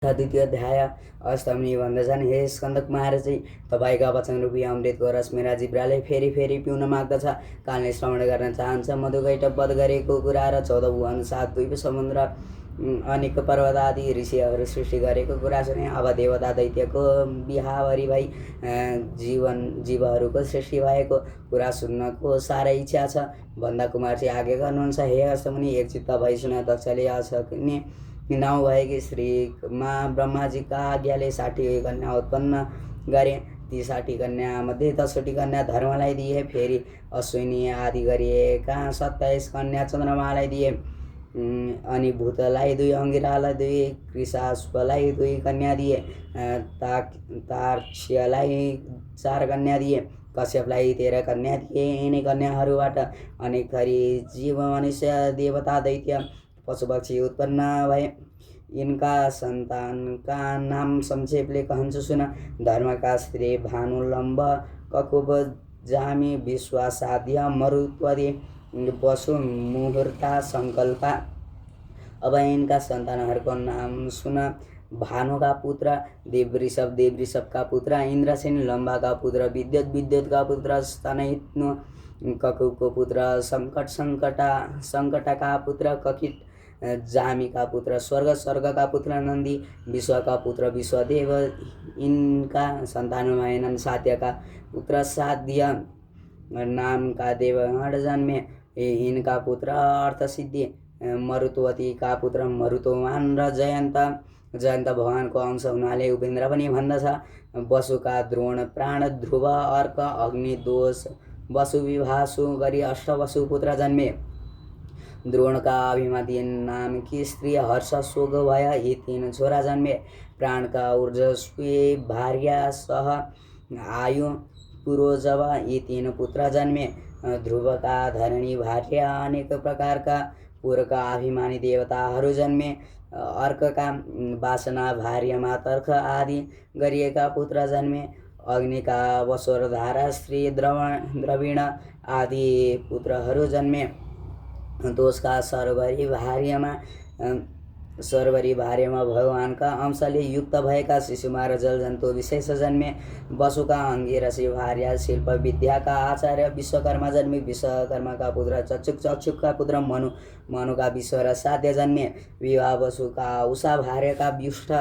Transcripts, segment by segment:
द्वितीय अध्याय अष्टमी भन्दछन्, हे स्कन्द कुमार चाहिँ तपाईँका वचन रूपी अमृतको रस मेरा जिब्राले फेरि फेरि पिउन माग्दछ। कालले श्रवण गर्न चाहन्छ मधुकैट वध गरेको कुरा र 14 भुवन 7 द्वीप समुद्र अनेक पर्वत आदि ऋषिहरू सृष्टि गरेको कुरा सुने। अब देवता दैत्यको बिहावरी भई जीवहरूको सृष्टि भएको कुरा सुन्नको साह्रै इच्छा छ भन्दा कुमार चाहिँ आज्ञा गर्नुहुन्छ। हे अष्टमुनि, एकचित्त भई सुन। दक्षले असक्ने नाउँ भएकी श्रीमा ब्रह्माजीका आज्ञाले 60 कन्या उत्पन्न गरे। ती 60 कन्यामध्ये 10 कन्या धर्मलाई दिए। फेरि अश्विनी आदि गरिएका 27 कन्या चन्द्रमालाई दिए। अनि भूतलाई 2, अङ्गिरालाई 2, कृषाश्वलाई 2 कन्या दिए। तार्क्ष्यलाई 4 कन्या दिए। कश्यपलाई 13 कन्या दिए। यिनै कन्याहरूबाट अनेक थरी जीव, मनुष्य, देवता, दैत्य, पशुपक्षी उत्पन्न भए। इनका सन्तानका नाम संक्षेपले कहन्छु सुन। धर्मका स्त्री भानुलम्ब, ककुब, जामी, विश्वासाध्य, मरुत्वदि, वसु, मुहूर्ता, सङ्कल्पा। अब यिनका सन्तानहरूको नाम सुन। भानुका पुत्र देवऋषभ, देवऋषभका पुत्र इन्द्रसेन, लम्बाका पुत्र विद्युत, विद्युतका पुत्र स्तनयित्नु, ककुबको पुत्र सङ्कट, सङ्कटका पुत्र ककिट, जामीका पुत्र स्वर्ग, स्वर्गका पुत्र नन्दी, विश्वका पुत्र विश्वदेव। इनका सन्तानमा हेनन् साध्यका पुत्र साध्य नामका देवगण जन्मे। इनका पुत्र अर्थसिद्धि। मरुत्वतीका पुत्र मरुतोमान र जयन्त, जयन्त भगवानको अंश हुनाले उपेन्द्र पनि भन्दछ। वसुका द्रोण, प्राण, ध्रुव, अर्क, अग्नि, दोष, वसु, विभासु गरी 8 वसु पुत्र जन्मे। द्रोणका अभिमति नामकी स्त्री हर्ष, शोक, भय यी 3 छोरा जन्मे। प्राणका ऊर्जस्वी भार्या सह आयु, पुरोजव यी 3 पुत्र जन्मे। ध्रुवका धरणी भार्या अनेक प्रकारका पुरका अभिमानी देवताहरू जन्मे। अर्कका वासना भार्यमा तर्क आदि गरिएका पुत्र जन्मे। अग्निका वसोरधारा, स्त्री, द्रविण आदि पुत्रहरू जन्मे। दोषका सर्वरी भार्यमा भगवानका अंशले युक्त भएका शिशुमा र जलजन्तु विशेष जन्मे। वसुका अङ्गिरसी भार्या शिल्प विद्याका आचार्य विश्वकर्मा जन्मे। विश्वकर्माका पुत्र चक्षुक, चक्षुकका पुत्र मनु, मनुका विश्व र साध्य जन्मे। विवाह वसुका उषा भार्यका व्युष्ट,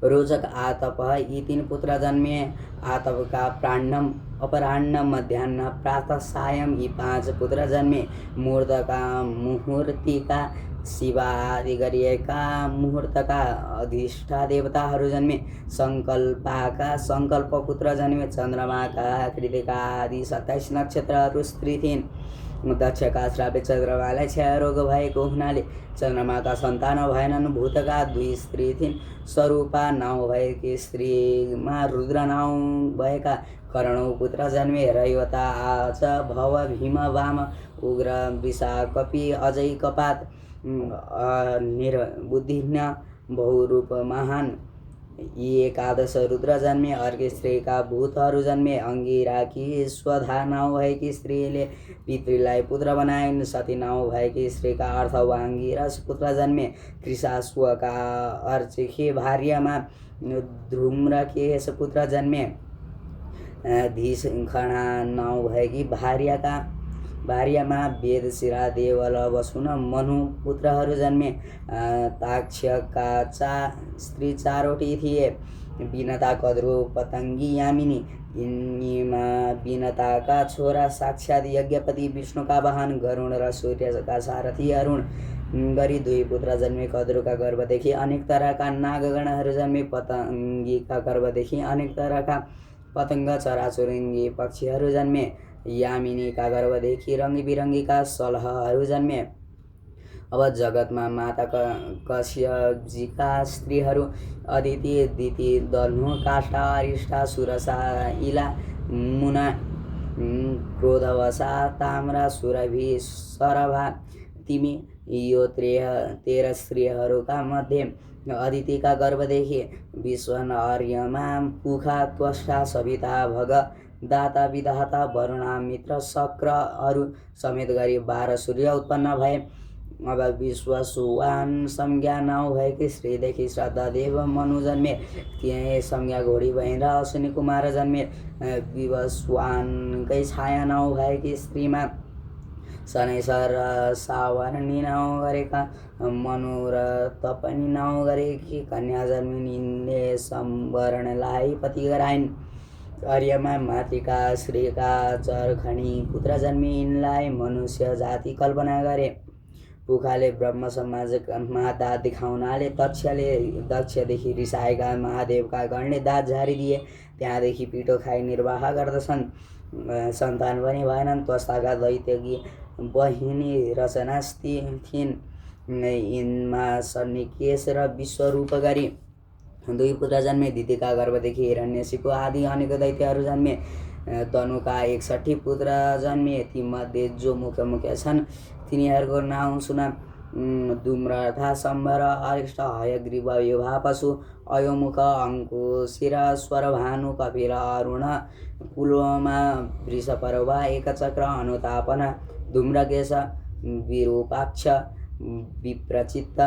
रोचक, आतप यी 3 पुत्र जन्मे। आतपका प्राण्यम, अपराह्न, मध्याह्न, प्रातः, सायं यी 5 पुत्र जन्मे। मुहूर्तका मुहूर्तिका शिवा आदि गरिएका मुहूर्तका अधिष्ठा देवताहरू जन्मे। सङ्कल्पका सङ्कल्प पुत्र जन्मे। चन्द्रमाका कृतिका आदि 27 नक्षत्रहरू स्त्री थिइन्। दक्षका श्रापित चन्द्रमालाई क्षयरोग भएको हुनाले चन्द्रमाका सन्तान भएनन्। भूतका 2 स्त्री थिइन्। स्वरूपा नाउँ भएकी स्त्रीमा रुद्र नाउँ भएका करणौ पुत्र जन्मे। रैवता, आच, भव, भीम, वाम, उग्र, वृषा, कपि, अजय, कपात, निर्बुद्धिज्ञ, बहुरूप, महान यी 11 रुद्र जन्मे। अर्की स्त्रीका भूतहरू जन्मे। अङ्गिराकी स्वधा नाउँ भएकी स्त्रीले पितृलाई पुत्र बनाइन्। सती नाउँ भएकी स्त्रीका अर्थवा अङ्गिरस पुत्र जन्मे। कृषाश्वका अर्चिखी भार्यमा धूम्रकेश पुत्र जन्मे। धीषणा नाउँ भएकी भार्यमा वेदशिरा, देवल, वसुन, मनु पुत्रहरू जन्मे। ताक्ष्यका स्त्री 4वटी थिए। विनता, कद्रु, पतङ्गी, यामिनी यिनीमा विनताका छोरा साक्षात् यज्ञपति विष्णुका वाहन गरुण र सूर्यका सारथी अरुण गरी 2 पुत्र जन्मे। कद्रुका गर्भदेखि अनेक तरका नागगणहरू जन्मे। पतङ्गीका गर्भदेखि अनेक तरका पतङ्ग, चराचुरुङ्गी पक्षीहरू जन्मे। यामिनीका गर्भदेखि रङ्गीबिरङ्गीका सलहहरू जन्मे। अब जगतमा माता कश्यपजीका स्त्रीहरू अदिति, दिति, दल्नु, काष्ठा, अरिष्टा, सुरसा, इला, मुना, क्रोधवसा, ताम्रा, सुरभि, सरभा, तिमी यो 13 स्त्रीहरूका मध्ये अदितिका गर्भदेखि विश्वन, आर्यमा, पुखा, त्वष्टा, सविता, भग, दाता, विधाता, वरुणा, मित्र, शक्रहरू समेत गरी 12 सूर्य उत्पन्न भए। अब विश्वसुवान संज्ञा नाउँ भएकी श्रीदेखि श्रद्धादेव मनु जन्मे। त्यहीँ संज्ञा घोडी भएर अश्विनी कुमार जन्मे। विवस्वानकै छाया नाउँ भएकी श्रीमा शनैश्वर सावर्णी नाउँ गरेका। मनु र तपनी नाउँ गरेकी कन्या जन्मिन्। यिनले सम्वरणलाई पति गराइन्। अर्यमा मातृका श्रीका चरखणी पुत्र जन्मे। यिनलाई मनुष्य जाति कल्पना गरे। पुखाले ब्रह्म समाजमा दाँत देखाउनाले दक्षदेखि रिसाएका महादेवका गणले दाँत झारिदिए। त्यहाँदेखि पिठो खाई निर्वाह गर्दछन्। सन्तान पनि भएनन्। त्वस्ताका दैत्यकी बहिनी रचनास्ती थिइन्। यिनमा सन्निकेश र विश्वरूप गरी 2 पुत्र जन्मे। दितिका गर्भदेखि हिरण्यशिपु आदि अनेक दैत्यहरू जन्मे। तनुका 61 पुत्र जन्मे। तीमध्ये जो मुख्य छन् तिनीहरूको नाउँ सुन। धूम्रथा सम्भर अरिष्ट हयग्रीव युवा पशु अयोमुख अङ्कुशिर स्वरभानु कपिल अरुण पुलोमा वृषपर्वा एकचक्र अनुतापन धूम्रकेश विरूपाक्ष विप्रचित्त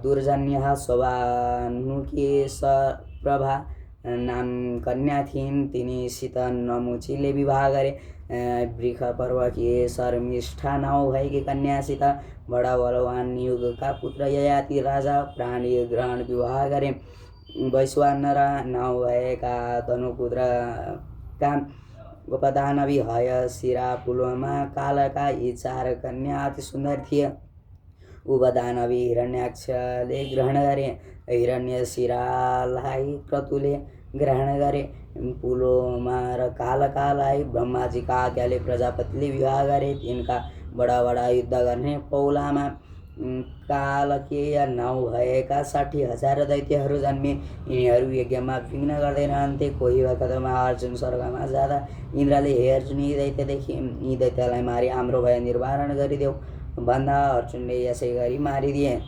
दुर्जन्य शोभानुकी सप्रभा नाम कन्या थिइन्। तिनीसित नमुचीले विवाह गरे। वृषपर्वकी शर्मिष्ठा नाउँ भएकी कन्यासित बडा बलवान युगका पुत्र ययाति राजा प्राणी ग्रहण विवाह गरे। वैश्वानर नाउँ भएका तनुपुत्रका उपदानवी हय शिरा पुलोमा कालका यी 4 कन्या अति सुन्दर थिए। उपदानवी हिरण्याक्षले ग्रहण गरे। हिरण्यशिरालाई क्रतुले ग्रहण गरे। पुलोमा र कालकालाई ब्रह्माजीका आज्ञाले प्रजापतिले विवाह गरे। तिनका बडा युद्ध गर्ने पौलामा कालकेय नाउँ भएका 60,000 दैत्यहरू जन्मे। यिनीहरू यज्ञमा विघ्न गर्दै रहन्थे। कोही वखतमा अर्जुन स्वर्गमा जाँदा इन्द्रले हे अर्जुन यी दैत्यलाई मारी हाम्रो भय निवारण गरिदेऊ भन्दा अर्जुनले यसै गरी मारिदिए।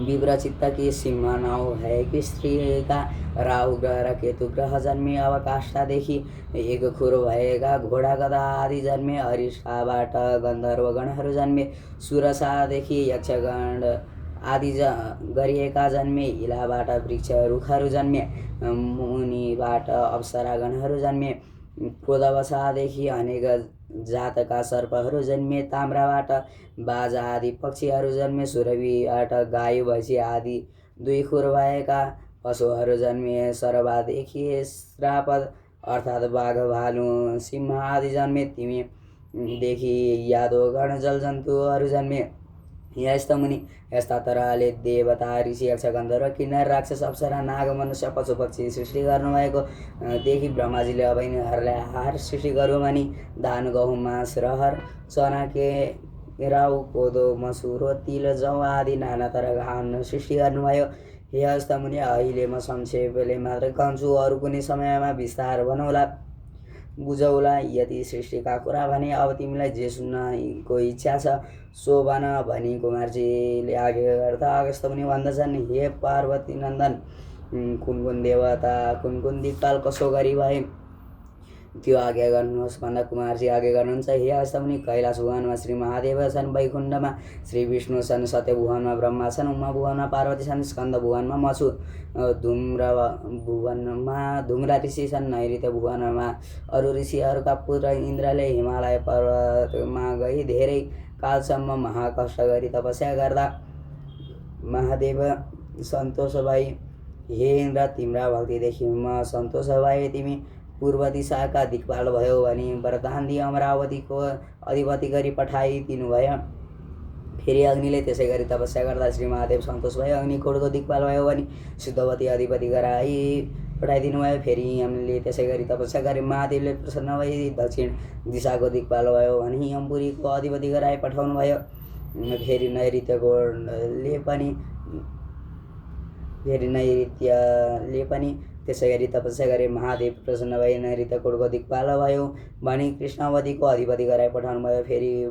विप्रचित्तकी सिंह नाउँ भएकी स्त्रीका राहु ग्रह र केतु ग्रह जन्मे। अवकाष्ठादेखि एक खुर भएका घोडा गधा आदि जन्मे। अरिष्ठाबाट गन्धर्वगणहरू जन्मे। सुरसादेखि यक्षगण आदि गरिएका जन्मे। इलाबाट वृक्ष रुखहरू जन्मे। मुनिबाट अप्सरागणहरू जन्मे। क्रोधवशादेखि अनेक जातका सर्पहरू जन्मे। ताम्राबाट बाजा आदि पक्षीहरू जन्मे। सुरभिबाट गाई भैँसी आदि 2 खुर भएका पशुहरू जन्मे। सरबादेखि श्रापद अर्थात् बाघ भालु सिंह आदि जन्मे। तिमीदेखि यादवगण जलजन्तुहरू जन्मे। यस्ता मुनि यस्ता तरहले देवता ऋषि यक्ष गन्धर्व किन्नर राक्षस अप्सरा नाग मनुष्य पशु पक्षी सृष्टि गर्नुभएको देखि ब्रह्माजीले अब यिनीहरूलाई आहार सृष्टि गरौँ भनी धान गहुँ मास रहर चना केराउ कोदो मसुरो तिल जौ आदि नाना तरका अन्न सृष्टि गर्नुभयो। हे हस्त मुनि अहिले म संक्षेपले मात्र कहन्छु। अरू कुनै समयमा विस्तार बनौला बुझौला। यति सृष्टिका कुरा भने अब तिमीलाई जे सुन्नको इच्छा छ सो भन भनी कुमारजीले आज्ञा गर्दा अगस्त मुनि भन्दछन्। हे पार्वती नन्दन कुन देवता कुन दिक्पाल कसो गरी भए त्यो आज्ञा गर्नुहोस् भन्दा कुमारजी आज्ञा गर्नुहुन्छ। हे हस्त मुनि कैलाश भुवनमा श्री महादेव छन्। वैकुण्ठमा श्री विष्णु छन्। सत्य भुवनमा ब्रह्मा छन्। उमा भुवनमा पार्वती छन्। स्कन्द भुवनमा म छु। धुम्र भुवनमा धुम्रा ऋषि छन्। नैऋत्य भुवनमा अरू ऋषिहरूका पुत्र इन्द्रले हिमालय पर्वतमा गई धेरै कालसम्म महाकष्ट गरी तपस्या गर्दा महादेव सन्तोष भई हे इन्द्र तिम्रा भक्तिदेखि म सन्तोष भए। तिमी पूर्व दिशाका दिक्पाल भयो भनी वरदान दिई अमरावतीको अधिपति गरी पठाइदिनुभयो। फेरि अग्निले त्यसै गरी तपस्या गर्दा श्री महादेव सन्तोष भयो। अग्निकोटको दिक्पाल भयो भनी सिद्धवती अधिपति गराई पठाइदिनु भयो। फेरि यमले त्यसै गरी तपस्या गरे। महादेवले प्रसन्न भई दक्षिण दिशाको दिक्पाल भयो भने यमपुरीको अधिपति गराई पठाउनु भयो। फेरि नैऋत्यले पनि त्यसै गरी तपस्या गरे। महादेव प्रसन्न भई नैऋत्यकोटको दिक्पाल भयो भनी कृष्णावतीको अधिपति गराई पठाउनु भयो। फेरि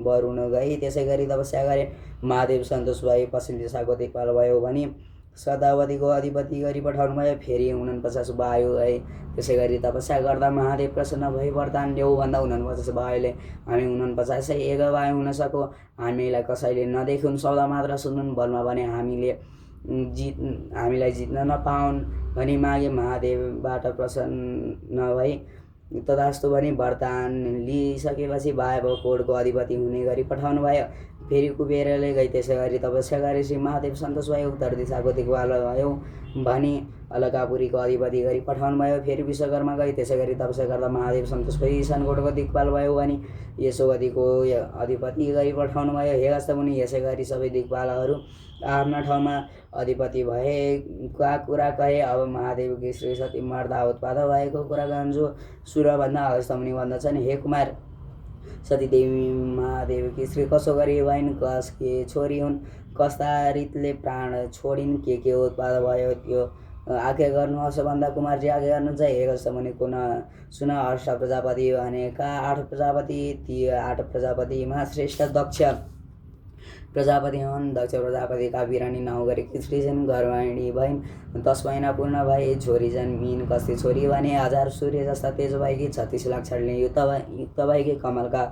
वरुण गई त्यसै गरी तपस्या गरे। महादेव सन्तोष भई पश्चिम दिशाको दिक्पाल भयो भनी शतावधीको अधिपति गरी पठाउनुभयो। फेरि 49 वायु है। त्यसै गरी तपस्या गर्दा महादेव प्रसन्न भई वरदान ल्याऊ भन्दा 49 वायुले हामी 49 वायु हुन सकौँ, हामीलाई कसैले नदेखुन्, शब्द मात्र सुन्नुन्, बलमा भने हामीलाई जित्न नपाउन् भनी मागे। महादेवबाट प्रसन्न भई तथास्तु भनी वरदान लिइसकेपछि वायवकोटको अधिपति हुने गरी पठाउनु भयो। फेरि कुबेरले गई त्यसै गरी तपस्या गरे। श्री महादेव सन्तोष भयो, उत्तर दिशाको दिक्पाल भयो भनी अलकापुरीको अधिपति गरी पठाउनु भयो। फेरि विश्वकर्मा गई त्यसै गरी तपस्या गर्दा महादेव सन्तोष भई इशानकोटको दिक्पाल भयो भनी यशोवतीको अधिपति गरी पठाउनु भयो। हे हस्तमुनि, यसै गरी सबै दिक्पालहरू आफ्ना ठाउँमा अधिपति भएका कुरा कहे। अब महादेवकी श्री सती मर्दा उत्पाद भएको कुरा गन्जो सुर भन्दा अगस्त्यमुनि भन्दछन्, हे कुमार, सतीदेवी महादेवकी श्री कसो गरी भइन्, कसकी छोरी हुन्, कस्ता रीतले प्राण छोडिन्, के उत्पाद भयो त्यो आज्ञा गर्नुहोस् भन्दा कुमारजी आज्ञा गर्नुहुन्छ। हे अगस्त्यमुनि, कुन सुन, 8 प्रजापति भनेका 8 प्रजापति, ती 8 प्रजापतिमा श्रेष्ठ दक्ष प्रजापति हुन्। दक्ष प्रजापतिका बिरानी 9 गरेकी स्त्री छिन्, गर्भिणी भइन्, 10 महिना पूर्ण भए, छोरी जन्मिन्। कस्ती छोरी भने 1000 सूर्य जस्ता तेज भएकी, 36 लक्षणले युक्त भएकी, कमलका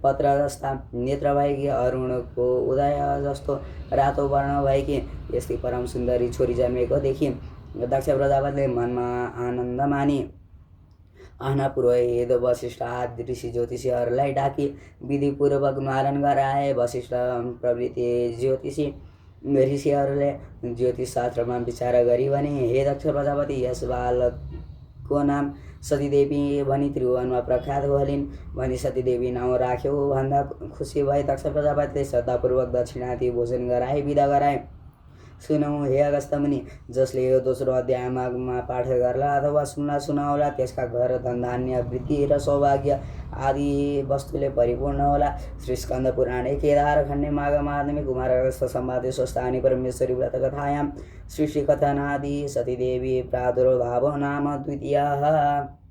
पत्र जस्ता नेत्र भएकी, अरुणको उदय जस्तो रातो वर्ण भएकी, यस्तै परम सुन्दरी छोरी जन्मेको देखि दक्ष प्रजापतिले मनमा आनन्द मानी आफ्ना पुरोहित वशिष्ठ आदि ऋषि ज्योतिषीहरूलाई डाकी विधिपूर्वक न्वारण गराए। वशिष्ठ प्रभृति ज्योतिषी ऋषिहरूले ज्योतिष शास्त्रमा विचार गरी भने, हे दक्ष प्रजापति, यस बालकको नाम सतीदेवी भनी त्रिभुवनमा प्रख्यात होलिन् भनी सतीदेवी नाउँ राख्यो भन्दा खुसी भए। दक्ष प्रजापतिले श्रद्धापूर्वक दक्षिणादि भोजन गराए, विदा गराए। सुनौ हे अगस्त्यमुनि, जसले यो दोस्रो अध्यायमा पाठ गर्ला अथवा सुनाउला त्यसका घर धनधान्य वृद्धि र सौभाग्य आदि वस्तुले परिपूर्ण होला। श्री स्कन्द पुराणे केदार खण्डे माघ माध्यमिक कुमार अगस्त संवादे स्वस्थानी परमेश्वरी व्रत कथायां सृष्टि कथनादि सतीदेवी प्रादुर्भाव नाम द्वितीयः।